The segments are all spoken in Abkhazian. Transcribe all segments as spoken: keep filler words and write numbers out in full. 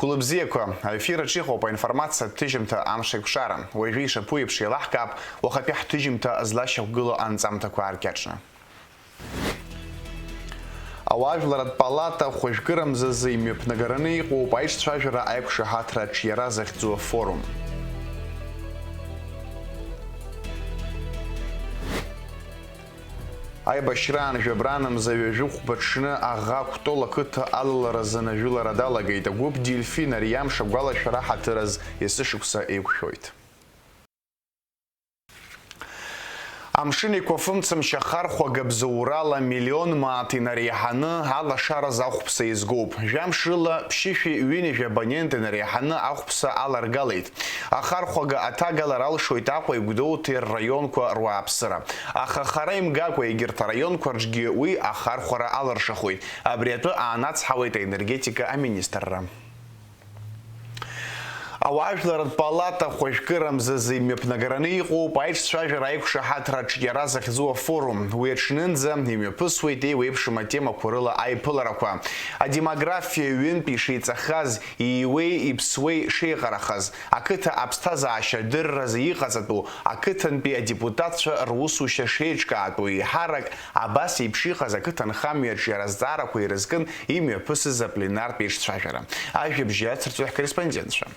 Блыбзиақәа, аефир аҿы иҟоуп аинформациатә ҭыжьымҭа Амшеикәшара. Уажәы ишаԥу еиԥш еилаҳкаап уахатәи ҳҭыжьымҭа злашьақәгылоу анҵамҭақәа ааркьаҿны. Ауаажәларратә палата хәажәкырамзазы имҩаԥнагараны иҟоуп аиҿцәажәара аиқәшаҳаҭра аҿиара захьӡу афорум. Аибашьраан жәабранамза ҩажәи хәба ҽны аӷа Кәтол ақыҭа алалара азы ажәылара далагеит. Агәыԥ Дельфин ари амш агәалашәара ҳаҭыр азы есышықәса еиқәшәоит. Амшын Еиқәафымцамч ахархәага бзоурала миллион мааҭ инареиҳаны алашара азы ахәԥса еизгоуп. Жәамш рыла ԥшьышәи ҩынҩажәи абонент инареиҳаны ахәԥса аларгалеит. Ахархәага аҭагалара алшоит Аҟәеи Гәдоуҭеи рраионқәа руааԥсыра. Аха хара имгакәа егьырҭ араионқәа рҿгьы уи ахархәара алыршахоит. Абри атәы аанацҳауеит аенергетика аминистрра. Ауаажәларратә палата хәажәкырамзазы имҩаԥнагараны иҟоуп аиҿцәажәара аиқәшаҳаҭра аҿиара захьӡу афорум. Уи аҽнынӡа имҩаԥысуеит еиуеиԥшым атемақәа рыла аиԥыларақәа. Адемографиа ҩынтә ишеиҵахаз, ииуеи иԥсуеи шеиҟарахаз, ақыҭа аԥсҭазаашьа адырразы иҟаҵатәу, ақыҭантәи адепутатцәа русушьа шеиҿкаатәу еиҳарак, абас еиԥш иҟаз ақыҭанхамҩаҿ иара азҵаарақәа ирызкын имҩаԥысыз апленартә еиҿцәажәара. Ажәабжь иацырҵоит ҳкорреспондентцәа.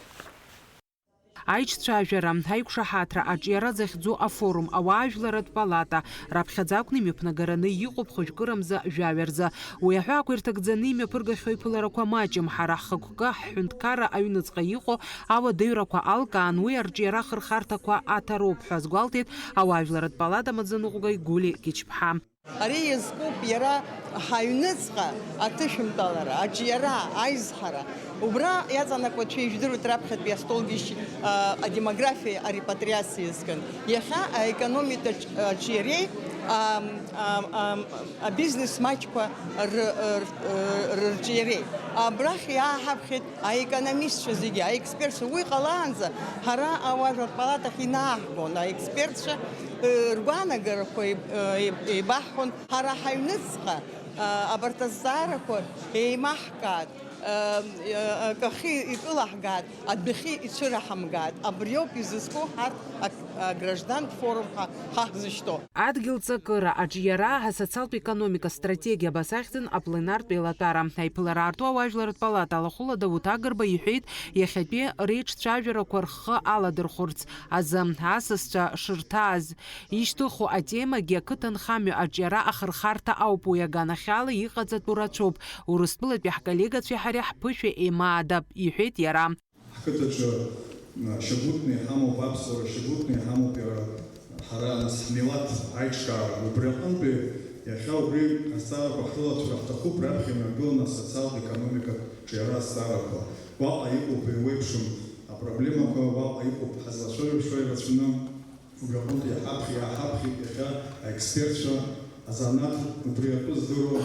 Аиҿцәажәара, аиқәшаҳаҭра аҿиара захьӡу афорум, ауаажәларратә палата, раԥхьаӡа акәны имҩаԥнагараны иҟоуп хәажәкырамза жәаҩа рзы. Уи аҳәаақәа ирҭагӡаны имҩаԥыргахьоу аиԥыларақәа маҷым, ҳара ҳхықәкы, ҳҳәынҭқарра аҩныҵҟа иҟоу ауадаҩрақәа алкаан, уи арҿиара ахырхарҭақәа аҭароуп ҳәа азгәалҭеит ауаажәларратә палата амаӡаныҟәгаҩ Гәли Гьычԥҳа. Ари иазкуп иара ҳаҩныҵҟа аҭышәынтәалара, аҿиара, аизҳара. Убра иаҵанакуа, шәа ижәдыруеит, раԥхьатәи астолгьежь, а, адемографиа, арепатриациа иазкын. Иахьа аекономикатә аҿ-, аҿиареи, ам, ам, ам, абизнес маҷқәа р-, р-, р-, рырҿиареи. Абрахь иааҳаԥхьеит аекономистцәа зегьы, аекспертцәа. Уи ҟалаанӡа ҳара ауаажәлар палатахь инааҳгон аекспертцәа, э, ргәаанагарақәа еиб-, э, еиб-, еибаҳҳәон. Ҳара ҳаҩныҵҟа, э, абарҭ азҵаарақәа еимаҳкаат, э, э, акахьы икылаҳгааит, адәахьы ицәыраҳамгааит. Абриоуп изызку ҳарҭ ак-, аграждантә форум ҳәа ҳахьзышьҭоу. Адгьыл ҵакыра, аҿиара, асоциалтә економика стратегиа, абас ахьӡын апленартә еилатәара. Аиԥылара аарту ауаажәларратә палата алахәыла Дауҭ Агрба иҳәеит, иахьатәи реиҿцәажәарақәа рхы аладырхәырц азы асасцәа шырҭааз ишьҭыху атемагьы ақыҭанхамҩа аҿиара ахырхарҭа ауп. Уи аганахьала иҟаҵатәу рацәоуп. Урыстәылатәи ҳколлегацәеи ҳареи ҳԥышәа еимаадап, иҳәеит иара. Ҳқыҭаҿы, а, шьагәыҭны иҳамоуп аԥсуара, шьагәыҭны иҳамоуп иара, ҳара, нас, ҳмилаҭ аиҿкаара. Убри аҟынтәи иахьа убри азҵаарақәа ҳрылацәажәар ҳҭахуп, раԥхьа имҩагыланы асоциалтә економикатә ҿиара азҵаарақәа. Уаҟа иҟоуп еиуеиԥшым апроблемақәа, уаҟа иҟоуп ҳазлацәажәаша ирацәаны. Убри аҟынтә иаҳаԥхьа, иааҳаԥхьеит иахьа аекспертцәа, азанааҭ убри атәы здыруа,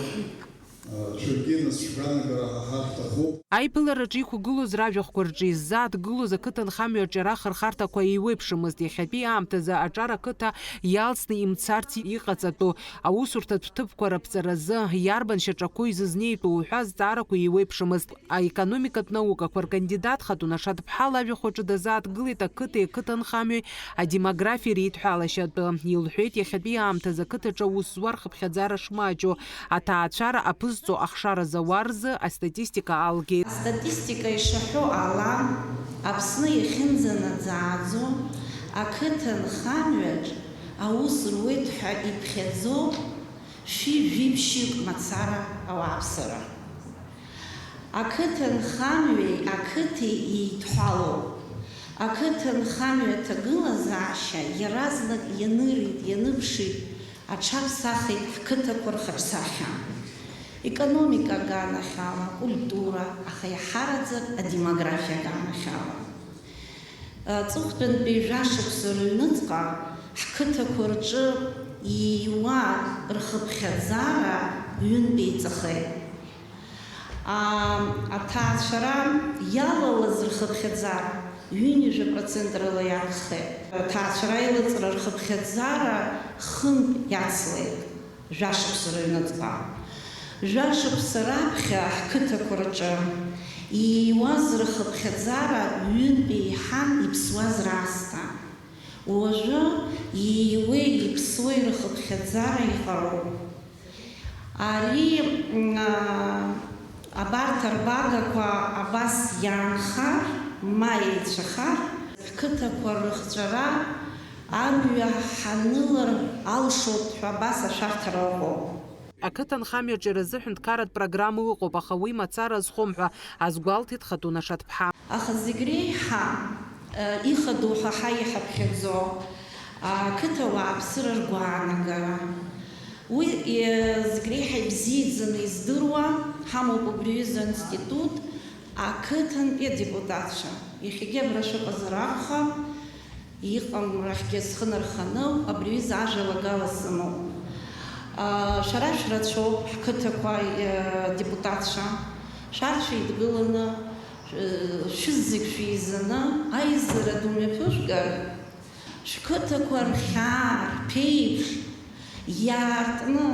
а, шәаргьы, нас, шәгәаанагара ҳаҳар ҳҭахуп. Аиԥылараҿы иқәгылоз ражәахәқәа рҿы иззааҭгылоз ақыҭанхамҩа аҿиара ахырхарҭақәа еиуеиԥшымызт. Иахьатәи аамҭазы аҿар ақыҭа иалсны имцарц иҟаҵатәу аусурҭатә ҭыԥқәа раԥҵаразы иарбан шьаҿақәоу изызнеитәу уҳәа азҵаарақәа еиуеиԥшымызт. Аекономикатә наукақәа ркандидат Хатуна Шаҭԥҳа лажәахә аҿы дазааҭгылеит ақыҭеи ақыҭанхамҩеи адемографиеи реидҳәалашьа атәы. Илҳәеит, иахьатәи аамҭазы ақыҭаҿы аус зуа рхыԥхьаӡара шмаҷу, аҭаацәара аԥызҵо ахшара зауа рзы астатистика алгеит. Астатистика ишаҳәо ала, Аԥсны иахьынӡанаӡааӡо ақыҭанхамҩаҿ аус руеит ҳәа иԥхьаӡоуп шәи-жәиԥшьҩык мацара ауааԥсыра. Ақыҭанхамҩеи ақыҭеи еидҳәалоуп. Ақыҭанхамҩа аҭагылазаашьа иаразнак ианырит, ианыԥшит, аҽаԥсахит ҳқыҭақәа рхаҿсахьа. Економика аганахьала, акультура, аха иаҳараӡак адемографиа аганахьала. Аҵыхәтәантәи жәашықәса рыҩныҵҟа ҳқыҭақәа рҿы ииуа рхыԥхьаӡара ҩынтә еиҵахеит. А, аҭаацәара иалалаз рхыԥхьаӡара ҩынҩажәа процент рыла иагхеит. Аҭаацәара аилыҵра рхыԥхьаӡара хынтә иацлеит. Жәашықәса рыҩныҵҟа. Жәашықәса раԥхьа ҳқыҭақәа рҿы Ииуаз рхыԥхьаӡара ҩынтә еиҳан иԥсуаз раасҭа. Уажәы ииуеи иԥсуеи рхыԥхьаӡара иҟароуп. Ари, м, а, абарҭ арбагақәа абас иаанхар, ма еицәахар, ҳқыҭақәа рыхҵәара амҩа ҳанылар алшоит ҳәа абас ашәарҭара ыҟоуп. Ақыҭанхамҩаҿы иара азы ҳәынҭқарратә программа ыҟоуп, аха уи мацара азхом ҳәа азгәалҭеит Хатуна Шаҭԥҳа. Аха зегь реиҳа, э, ихадоу ҳа ҳаиҳаԥхьаӡо ақыҭа ауааԥсыра ргәаанагара. Уи, э, зегь реиҳа ибзиаӡаны издыруа ҳамоуп убри аҩыза аинститут ақыҭантәи адепутатцәа. Иахьагьы абра шәыҟазар акәхап. Иҟам рахьгьы схы нарханы, абри аҩыза ажәалагала сымоуп. Шәара шәрацәоуп ҳқыҭақәа, э, депутатцәа, шәарҭ шәеидгыланы, э, шәызегь шәеизаны аизара ду мҩаԥыжәгар, шәқыҭақәа рхьаа, рԥеиԥш иаартны,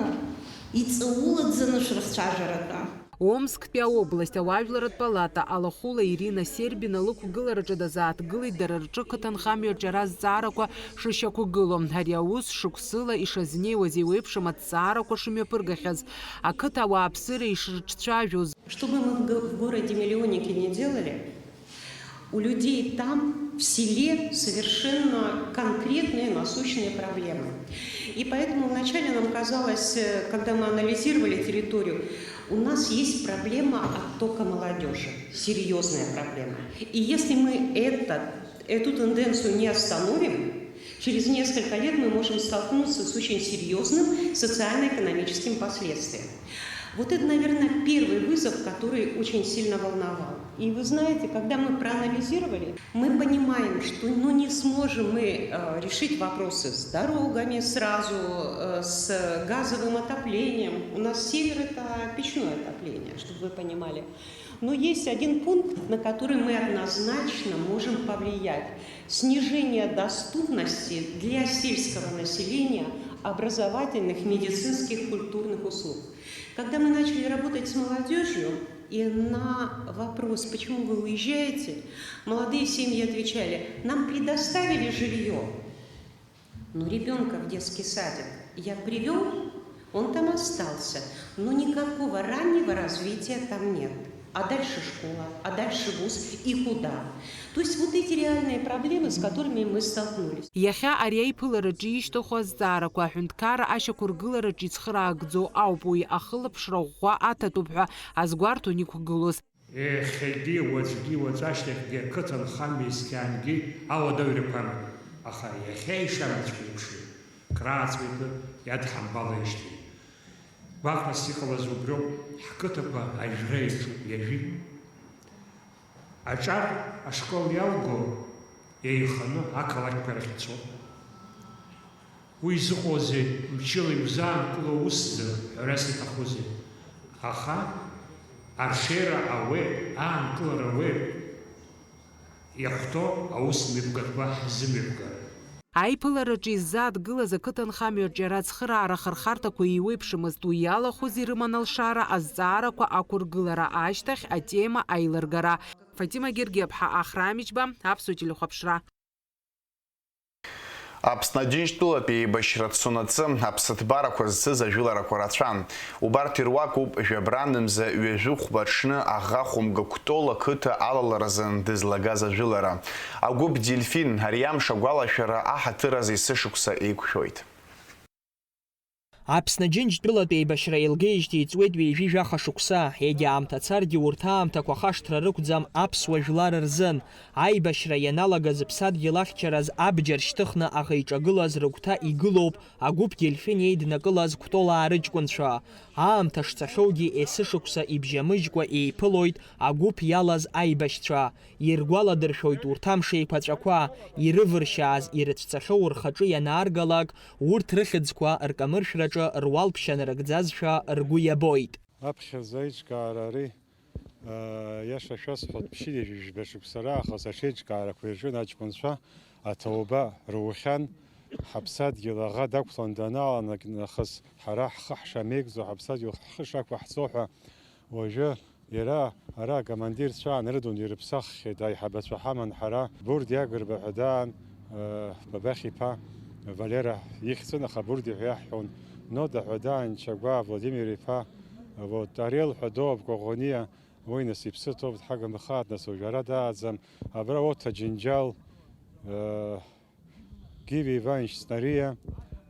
иҵаулаӡаны шәрыхцәажәаратәы. Омсктәи аобласт ауаажәларратә палата алахәыла Ирина Сербина лықәгылараҿы дазааҭгылеит дара рҿы қыҭанхамҩа џьара азҵаарақәа шышьақәгылоу, ари аус шықәсыла ишазнеиуаз еиуеиԥшым аҭҵаарақәа шымҩаԥыргахьаз, ақыҭа ауааԥсыра ишрыҿцәажәоз. Чтобы мы в го-, в городе-миллионнике не делали, у людей там, в селе, совершенно конкретные насущные проблемы. И поэтому вначале нам казалось, э, когда мы анализировали территорию, у нас есть проблема оттока молодёжи, серьёзная проблема. И если мы этот, эту тенденцию не остановим, через несколько лет мы можем столкнуться с очень серьёзным социально-экономическим последствием. Вот это, наверное, первый вызов, который очень сильно волновал. И вы знаете, когда мы проанализировали, мы понимаем, что, ну, не сможем мы, э, решить вопросы с дорогами сразу, э, с газовым отоплением. У нас север — это печное отопление, чтобы вы понимали. Но есть один пункт, на который мы однозначно можем повлиять. Снижение доступности для сельского населения образовательных, медицинских, культурных услуг. Когда мы начали работать с молодёжью, и на вопрос, почему вы уезжаете, молодые семьи отвечали: «Нам предоставили жильё, но ребёнка в детский садик я привёл, он там остался, но никакого раннего развития там нет. А дальше школа, а дальше вуз и куда?» То есть вот эти реальные проблемы, с которыми мы столкнулись. Иахьа ари аиԥылараҿы ишьҭаху азҵаарақәа аҳәынҭқарра ашьақәыргылараҿы ицхыраагӡоу ауп, уи ахылаԥшра ӷәӷәа аҭатәуп ҳәа азгәарҭон иқәгылоз. Иахьагьы, уаҵәгьы, уаҵәашьҭахьгьы ақыҭанхамҩа исқьаангьы ауадаҩрақәа аман, аха иахьа ишамаҵәҟьеиԥшу, крааҵуеит иадҳамбалеижьҭеи. Гәаҟрас иҟалаз убриоуп, ҳқыҭақәа ажәра иаҿуп, иажәит. Аҿар ашкол иалго еиханы ақалақьқәа рахь ицоит. Уи изыҟоузеи, мчыла иузаанкыло усӡа, ҳәарас иҭахузеи? Аха аршеира ауеит, аанкылара ауеит, иахәҭоу аусмҩаԥгатәқәа ҳзымҩаԥгар. Аиԥылараҿы иззааҭгылаз ақыҭанхамҩа џьара ацхыраара ахырхарҭақәа еиуеиԥшымызт, уи иалахәыз ирыман алшара азҵаарақәа ақәыргылара ашьҭахь атема аилыргара. Фатима Гергиаԥҳа, Ахра Амичба, Аԥсуа телехәаԥшра. Аԥсны Аџьынџьтәылатә еибашьра дцонаҵы аԥсыҭбарақәа зцыз ажәыларақәа рацәан. Убарҭ ируакуп жәабранымза ҩажәи хәба аҽны аӷа хәымга Кәтол ақыҭа алаларазын дызлагаз ажәылара. Агәыԥ Дельфин ари амш агәалашәара аҳаҭыр азы есышықәса еиқәшәоит. Аԥсны Џьынџьтәылатә еибашьра еилгеижьҭеи иҵуеит ҩажәи жәаха шықәса, егьа аамҭа царгьы урҭ аамҭақәа хашҭра рықәӡам аԥсуа жәлар рзын. Аибашьра ианалагаз иԥсадгьыл ахьчараз абџьар шьҭыхны аӷа иҿагылаз рыгәҭа игылоуп агәыԥ Дельфин еиднакылаз Кәтолаа рыҷкәынцәа. Аамҭа шцахьоугьы есышықәса ибжьамыжькәа еиԥылоит агәыԥ иалаз аибашьцәа. Иргәаладыршәоит урҭ амш еиқәаҵәақәа, ирывыршьааз ирыцәцахьоу рхаҿы ианааргалак, урҭ рыхьӡқәа ркамыршәраҿы руалԥшьа нарыгӡазшәа ргәы иабоит. Аԥхьаӡа аиҿкаара ари, аа, иаша шәасҳәоит, ԥшьынҩажәи жәба шықәса раахыс аҽеиҿкаарақәа ирҿын аҷкәынцәа аҭоуба рухьан, ҳаԥсадгьыл аӷа дақәлан данааланак нахыс ҳара ҳхы ҳшамеигӡо, ҳаԥсадгьыл ҳхы шақәаҳҵо ҳәа уажәы Иара ара акомандирцәа аан рыдун ирыԥсаххьеит, аиҳабацәа ҳаман ҳара. Бурди Агрба ҳәа даан, э, Бабахь иԥа Валера ихьӡын, аха Бурди ҳәа иаҳҳәон. Нода ҳәа даан Чагәаа Владимир иԥа, вот, Ариел ҳәа доуп Коӷониа, уи нас иԥсы ҭоуп, дҳагымхааит, нас уажә ара дааӡам. Абра урҭ аџьынџьал, э, Гиви Иванович Снариа,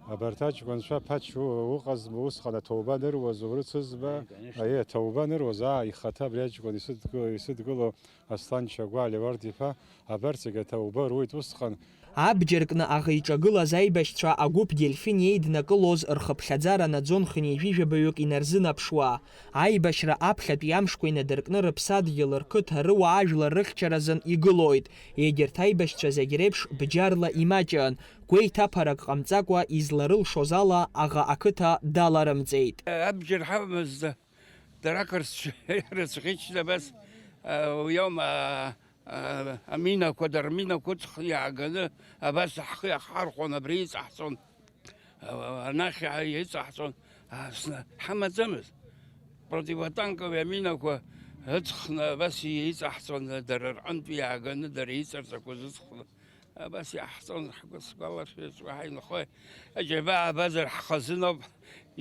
абарҭ аҷкәынцәа Ԥач у-, уҟазма усҟан аҭоуба аныруаз, урыцызма? Конечно. Аиеи, аҭоуба аныруаз, аа, ихаҭа абри аҷкәын исыдгыло, исыдгыло Аслан Чагәаа Леуард-иԥа, абарҭ зегьы аҭоуба руит усҟан. Абџьар кны аӷа иҿагылаз аибашьцәа агәыԥ Дельфин еиднакылоз рхыԥхьаӡара наӡон хынҩажәижәабаҩык инарзынаԥшуа. Аибашьра аԥхьатәи амшқәа инадыркны рыԥсадгьыл, рқыҭа, рыуаажәлар рыхьчаразын игылоит. Егьырҭ аибашьцәа зегь реиԥш бџьарла имаҷын, гәеиҭаԥарак ҟамҵакәа изларылшоз ала аӷа ақыҭа даларымҵеит. Абџьар ҳамамызт, дара ақырҭцәа ирыцәӷьычны абас, а, уи аума, а, а, аминақәа, дара аминақәа ыҵхны иааганы абас ҳхы иахҳархәон, абри иҵаҳҵон. Анахь иаҳа иҵаҳҵон, Аԥсны ҳамаӡамызт. Противотанковые аминақәа ыҵхны абас иҵаҳҵон, дара рҟынтә иааганы, дара иҵарҵақәаз ыҵхны абас иаҳҵон, ҳгәы сгәалашәеит, уаҳа инхои, аџьабаа абазар ҳхазыноуп,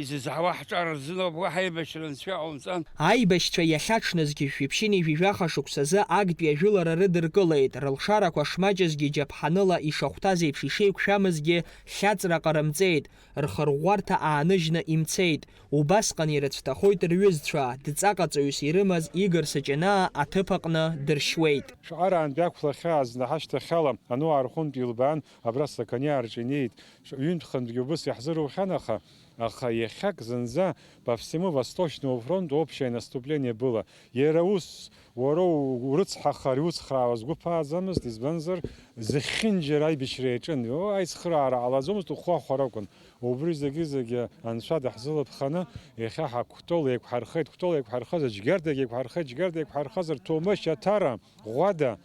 изызҳауа ҳҿар рзыноуп, уаҳа аибашьра анцәа иҟаумҵан. Аибашьцәа иахьаҽнызгьы шәиԥшьыни жәаҩа шықәсазы актәи ажәылара рыдыркылеит, рылшарақәа шмаҷызгьы џьаԥҳаныла ишахәҭаз еиԥш ишеиқәшәамызгьы хьаҵра ҟарымҵеит. Рхырӷәӷәарҭа ааныжьны имцеит. Убасҟан ирыцәҭахоит рҩызцәа, дҵаҟаҵаҩыс ирымаз Игор Саҷанаа аҭыԥ аҟны дыршьуеит. Шәҟәараантәи ақәлахьааз наҳашьҭахьала, ануаа рҟынтә илбаан, абра Саканиаа рҿы инеит. Ҩынтә-хынтәгьы убыс иаҳзырухьан, аха, аха иахьак зынӡа по всему Восточному фронту общее наступление было. Иара ус, уара урыцҳахар, иуцхраауаз гәы ԥааӡамызт, избанзар, зехьынџьара аибашьра иаҿын. О, аицхыраара ҟалаӡомызт, ухәы ахәара акәын. Убри зегьы-зегьы Анцәа даҳзылыԥханы, иахьа ҳа Кәтол еиқәҳархеит, Кәтол еиқәҳархаз, Џьгьардагь еиқәҳархеит, Џьгьарда еиқәҳархазар, Ҭоумашь, Аҭара, Ӷәада.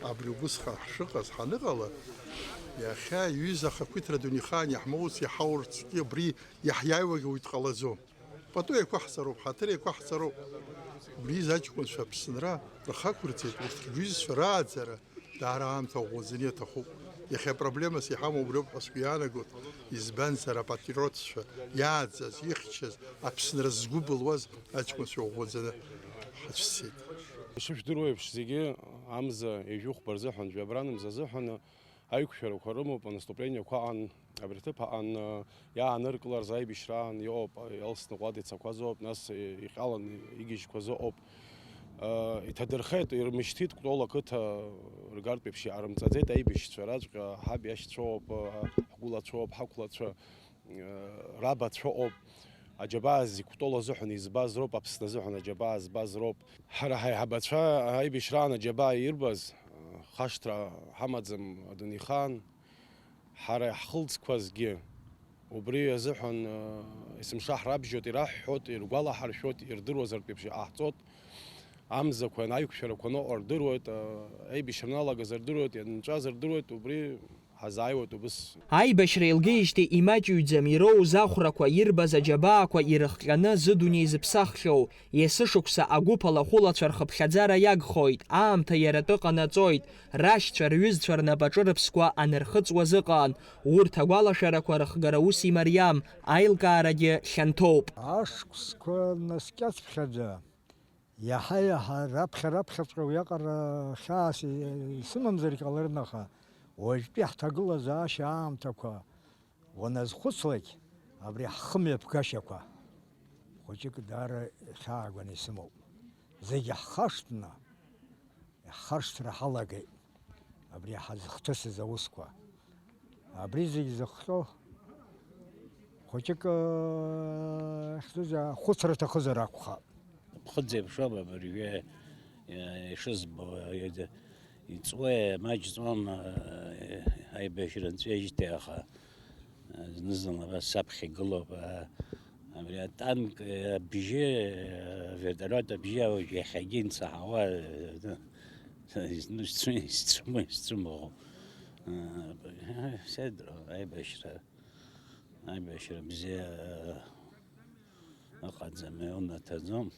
Абри убысҟан ҳшыҟаз ҳаныҟала, иахьа иҩыза ахақәиҭра дунеихаан иаҳмоуц, иҳаурцгьы абри иаҳиааиуагьы уаҩ дҟалаӡом. Пату еиқәаҳҵароуп, ҳаҭыр еиқәаҳҵароуп. Убри изы аҷкәынцәа Аԥсынра рхақәырҵеит, урҭ рҩызцәа рааӡара даара аамҭа ӷәӷәаӡаны иаҭахуп. Иахьа апроблемас иҳамоу убриоуп ҳәа сгәы иаанагоит, избанзар, апатриотцәа иааӡаз, ихьчаз, Аԥсынра згәы былуаз аҷкәынцәа ӷәӷәаӡаны ҳацәцеит. Ишышәдыруа еиԥш, зегьы амза ҩажәи хәба рзыҳәан, жәабран мза азыҳәан, аиқәшәарақәа рымоуп, анаступлениақәа аан, абри аҭыԥ аан, иааныркыларц аибашьраан иҟоуп, Елсны Ҟәада ицақәаз ыҟоуп, нас иҟьалан игьежьқәаз ыҟоуп. Иҭадырхеит, ирмышьҭит Кәтол ақыҭа, ргартә еиԥш иаарымҵаӡеит аибашьцәа раҵәҟьа, ҳаб иашьцәоуп, ҳгәылацәоуп, ҳақәлацәа, рабацәа ыҟоуп. Аџьабаа зегь Кәтол азыҳәан избаз роуп, Аԥсны азыҳәан аџьабаа збаз роуп. Ҳара ҳаиҳабацәа аибашьраан аџьабаа ирбаз, хашҭра ҳамаӡам адунеихаан. Ҳара иаҳхылҵқәазгьы убри азыҳәан, есымша ҳрабжьоит, ираҳҳәоит, иргәалаҳаршәоит, ирдыруазартә еиԥш иҟаҳҵоит. Амзақәа, аиқәшәарақәа аныҟоу рдыруеит, аибашьра аналагаз рдыруеит, ианҵәаз рдыруеит, убри ҳазааиуеит убыс. Аибашьра еилгеижьҭеи имаҷыҩӡам ироуз ахәрақәа, ирбаз аџьабаақәа ирыхҟьаны зыдунеи зыԥсаххьоу. Есышықәса агәыԥ алахәылацәа рхыԥхьаӡара иагхоит, аамҭа иара атәы ҟанаҵоит, рашьцәа, рҩызцәа рнапаҿы рыԥсқәа анырхыҵуаз ыҟан. Урҭ агәалашәарақәа рыхгара ус имариам, аилкаарагьы хьанҭоуп. Ашықәсқәа наскьацыԥхьаӡа, иаҳа-иаҳа раԥхьа-раԥхьаҵәҟьа уиаҟара хьаас исымамзаргь ҟаларын, аха уажәтәи ҳҭагылазаашьа аамҭақәа уаназхәыцлак, абри ҳхымҩаԥгашьақәа хәыҷык даара ихьаагәаны исымоуп. Зегьы ҳхашҭны, ҳхашҭра ҳалагеит, абри ҳазхҭысыз аусқәа. Абри зегь зыхҟьо хәыҷык, э, хьӡыз, ахәыцра аҭахызар акәхап. Ԥхыӡ еиԥшуп абыржәы, э, ишызбо, э, иҵуеи, маҷ ҵуама, э, аибашьра нҵәеижьҭеи, аха, э, зны-зынла абас саԥхьа игылоуп, э, абри атанк, э, абжьы, э, авертолиот абжьы ауаҩ иахьагьы инцаҳауа, э, изну сцәы-, исцәымӷу, исцәымӷу. Э, седро, аибашьра, аибашьра бзиа, э, ыҟаӡам, иунаҭаӡом.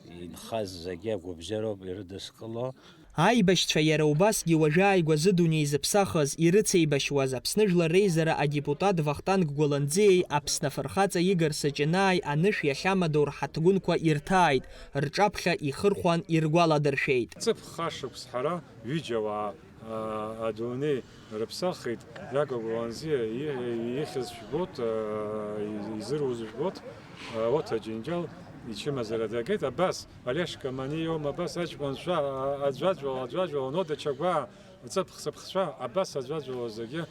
Инхаз зегьы агәабзиароуп ирыдыскыло. Аибашьцәа иара убасгьы уажәы ааигәа зыдунеи зыԥсахыз, ирыцеибашьуаз Аԥсны Жәлар Реизара адепутат Вахтанг Гәаланӡиеи Аԥсны афырхаҵа Игор Саҷанааи анышә иахьамадоу рҳаҭгәынқәа ирҭааит, рҿаԥхьа ихырхәан иргәаладыршәеит. Ҵыԥх хашықәс ҳара ҩыџьа уаа адунеи рыԥсахит, Иаков Гәаланӡиа ихьыз жәбоит, изыруз жәбоит, урҭ аџьынџьал ичымазара дагеит, абас, Олешка Маниом, абас аҷкәынцәа, аӡәаӡәала, аӡәаӡәала, Нода Чагәаа, ҵыԥх-ҵыԥхцәа, абас аӡәаӡәала зегьы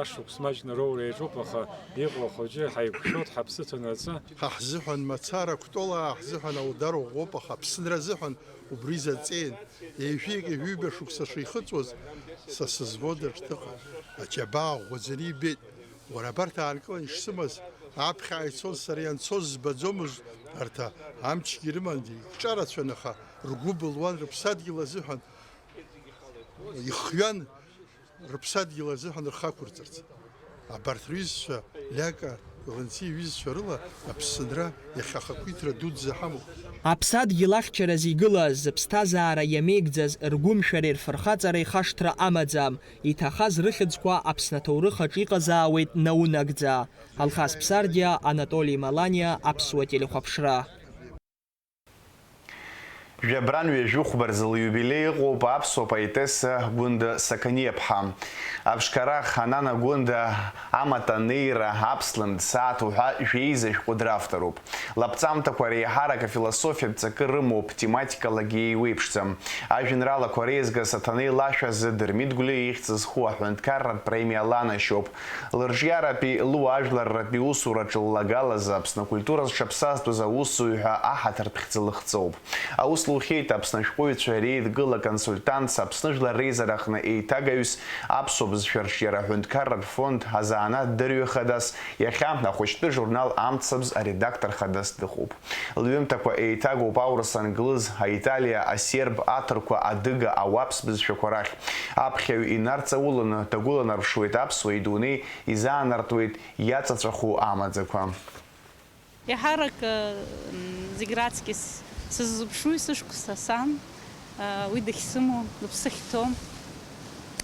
ашықәс маҷны роура иаҿуп, аха иҟоу ахәыҷы ҳаиқәшәоит, ҳаԥсы ҭанаҵы. Ҳа ҳзыҳәан мацара, Кәтолаа ҳзыҳәан аудар ӷәӷәоуп, аха Аԥсынра азыҳәан убри заҵеин. Ҩажәи ҩба шықәса шихыҵуаз, са сызбода шҭыҟа, аџьабаа ӷәӷәаӡаны ибеит. Уара абарҭ аанкыланы ишсымаз, аԥхьа ицон, сара ианцоз збаӡомызт, арҭ амчгьы рыман, икҿарацәан, аха ргәы былуан рыԥсадгьыл азыҳәан, ихҩан рыԥсадгьыл азыҳәан рхы ақәырҵарц. Абарҭ рҩызцәа, Лиака Гәаланӡиа иҩызцәа рыла Аԥсынра иахьа ахақәиҭра дуӡӡа ҳамоуп. Аԥсадгьыл ахьчараз игылаз, зыԥсҭазаара иамеигӡаз, ргәымшәареи рфырхаҵареи хашҭра амаӡам, иҭахаз рыхьӡқәа Аԥсны аҭоурых аҿы иҟазаауеит наунагӡа. Алхас Ԥсардиа, Анатоли Маланиа, Аԥсуа телехәаԥшра. Жәабран ҩажәи хәба рзы лиубилеи ыҟоуп аԥсуа поетесса Гәында Сақаниаԥҳа. Аԥшқарах Анана Гәында амаҭ анеира, аԥслымӡ, сааҭ уҳәа жәеиза шәҟәы дравторуп. Лаԥҵамҭақәа реиҳарак афилософиатә ҵакы рымоуп, тематикалагьы еиуеиԥшӡам. Ажәеинраалақәа реизга Саҭанеи лашәазы Дырмит Гәлиа ихьӡ зху аҳәынҭқарратә премиа ланашьоуп. Лырҿиаратәи, луаажәларратәи усураҿы ллагалазы Аԥсны акультура зҽаԥсазтәыз аусзуҩ ҳәа аҳаҭыртә хьӡы лыхҵоуп. Аус лухьеит Аԥсны ашәҟәыҩҩцәа реидгыла консультантс, Аԥсны Жәлар Реизараҟны еиҭагаҩс, аԥсуа бызшәа арҿиара аҳәынҭқарратә фонд азанааҭ дырҩахадас, иахьа ахәыҷтәы журнал Амцабз аредактор хадас дыҟоуп. Лҩымҭақәа еиҭагоуп аурыс, англыз, аиталиа, асерб, аҭырқәа, адыга, ауаԥс бызшәақәа рахь. Аԥхьаҩ инарҵауланы дагәыланарԥшуеит аԥсуа идунеи, изаанартуеит иаҵаҵәаху амаӡақәа. Еиҳарак, м, зегь раҵкьыс сыззыԥшуи сышықәса сан, а, уи дахьсымоу, лыԥсы ахьҭоу,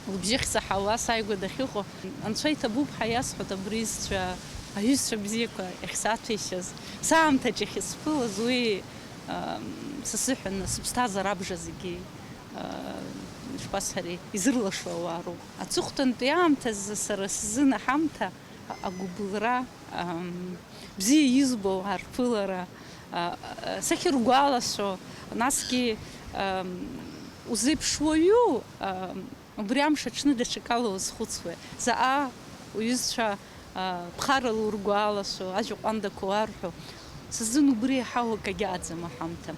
лыбжьы ахьсаҳауа, сааигәа дахьыҟоу. Анцәа иҭабуп ҳәа иасҳәоит абри изцәа, аҩызцәа бзиақәа иахьсаҭәеишьаз, саамҭаҿ иахьысԥылаз, уи, а, са сзыҳәан сыԥсҭазаара абжа зегьы, а, ишԥасҳәари, изырлашо ауаа роуп. Аҵыхәтәантәи аамҭазы сара сзын аҳамҭа, агәыбылра, ам, бзиа избо арԥылара, а, а, сахьыргәалашәо, насгьы, ам, узеиԥш уаҩу, ам, убри амш аҽны даҽакала уазхәыцуеит. Заҟа уҩызцәа, а, ԥхаррала ургәалашәо, ажәа ҟәандақәа уарҳәо, сзын убри иаҳау акагьы аӡам аҳамҭа.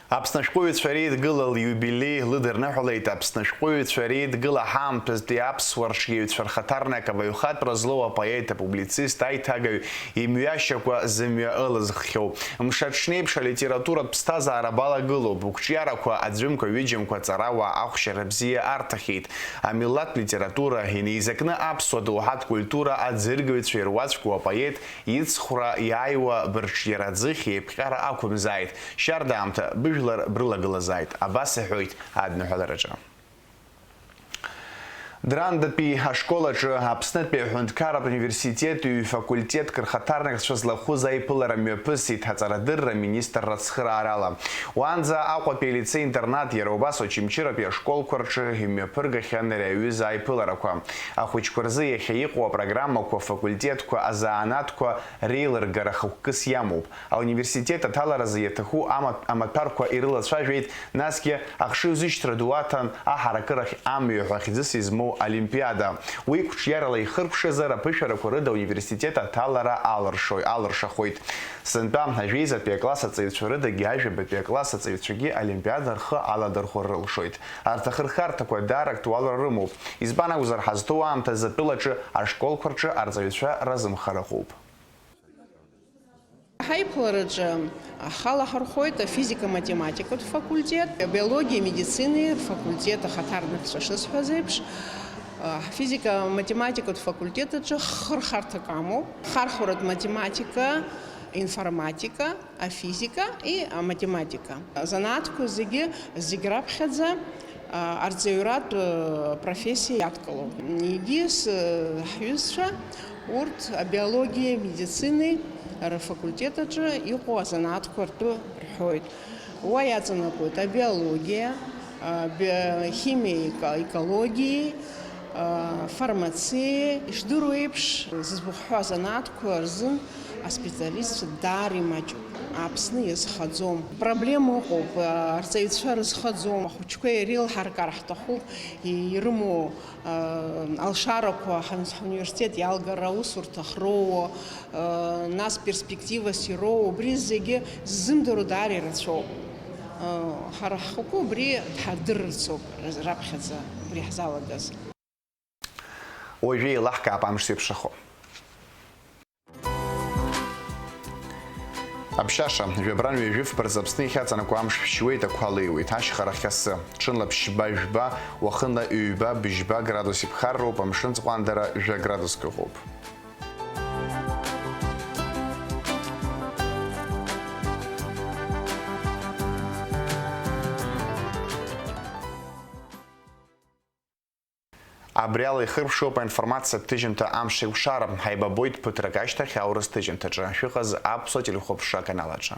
Аԥсны ашәҟәыҩҩцәа реидгыла лиубилеи лыдырныҳәалеит Аԥсны ашәҟәыҩҩцәа реидгыла ҳаамҭазтәи аԥсуа рҿиаҩцәа рхаҭарнак абаҩхатәра злоу апоет, апублицист, аиҭагаҩ имҩашьакәа зымҩа ылызххьоу. Мшаҽнеиԥш алитературатә ԥсҭазаара балагылоуп, уқәҿиарақәа аӡәымкәа-ҩыџьамкәа аҵарауаа ахәшьара бзиа арҭахьеит. Амилаҭтә литература инеизакны аԥсуа доуҳатә культура аӡыргаҩцәа ируаӡәкуа апоет Ицхәра иааиуа бырҿиара аӡыхь еиԥҟьара ақәымзааит, шьардаамҭа быжәлар брылагылазааит, абас иҳәоит адныҳәалараҿы. Драндатәи ашкол аҿы Аԥснытәи аҳәынҭқарратә университет ҩ-факультетк рхаҭарнакцәа злахәыз аиԥылара мҩаԥысит аҵарадырра аминистрра ацхыраарала. Уаанӡа Аҟәатәи алицеи-интернат, иара убас Очамчыратәи ашколқәа рҿы имҩаԥыргахьан ари аҩыза аиԥыларақәа. Ахәыҷқәа рзы иахьа иҟоу апрограммақәа, афакультетқәа, азанааҭқәа реилыргара хықәкыс иамоуп. Ауниверситет аҭаларазы иаҭаху амаҭ-, амаҭәарқәа ирылацәажәеит, насгьы ахшыҩзышьҭра ду аҭан аҳаракырахь амҩа ҳәа хьӡыс измоу олимпиада. Уи қәҿиарала ихыркәшазар, аԥышәарақәа рыда ауниверситет аҭалара алыршо-, алыршахоит. Сынтәа ажәеизатәи акласс аҵаҩцәа рыдагьы ажәабатәи акласс аҵаҩцәагьы олимпиада рхы аладырхәыр рылшоит. Арҭ ахырхарҭақәа даара актуалра рымоуп. Избан акәзар, ҳазҭоу аамҭазы атәылаҿы ашколқәа рҿы арҵаҩцәа разымхар ыҟоуп. Ҳаиԥылараҿы ахала ҳархоит афизика-математикатә факультет, абиологиеи амедицинеи рфакультет ахаҭарнакцәа шысҳәаз еиԥш, афизика-математикатә факультет аҿы хырхарҭак амоуп. Хархәаратә математика, Информатика, афизика и аматематика. Азанааҭқәа зегьы, зегь раԥхьаӡа, а, арҵаҩратә, э, профессиа иадкылоуп. Егьи с-, ҳҩызцәа урҭ абиологиеи амедицинеи рфакультет аҿы иҟоу азанааҭқәа ртәы рҳәоит. Уа иаҵанакуеит абиологиа, а, би-, химиеи еко-, екологиеи, а, фармациеи. Ишдыру еиԥш, зыӡбахә ҳәо азанааҭқәа рзын аспециалистцәа даара имаҷуп. Аԥсны иазхаӡом. Проблема ыҟоуп, а, арҵаҩцәа рызхаӡом. Ахәыҷқәа иреилҳаркаар ҳҭахуп, и-, ирымоу алшарақәа, ҳан-, ҳуниверситет иалгара, аусурҭа ахроуа, нас перспективас ироуа, убри зегьы ззымдыруа даара ирацәоуп. Ҳара ҳхықәкы убри дҳардырырцоуп раԥхьаӡа, убри ҳзалагаз. Уажәы еилаҳкаап амш зеиԥшрахо. Аԥшьаша, жәабран ҩажәи фба рзы Аԥсны иахьаҵанакуа амш шәшьуеит, ақәа леиуеит, ашьхарахь асы. Ҽынла ԥшьба-жәба, уахынла ҩба-бжьба градус иԥхарроуп, амшын ҵҟәандара жәа градуск ыҟоуп. Абри ала ихыркәшоуп аинформациатә ҭыжьымҭа Амш еиқәшара. Ҳаибабоит ԥыҭрак ашьҭахь аурыс ҭыжьымҭаҿы. Шәыҟаз аԥсуа телехәаԥшра аканал аҿы.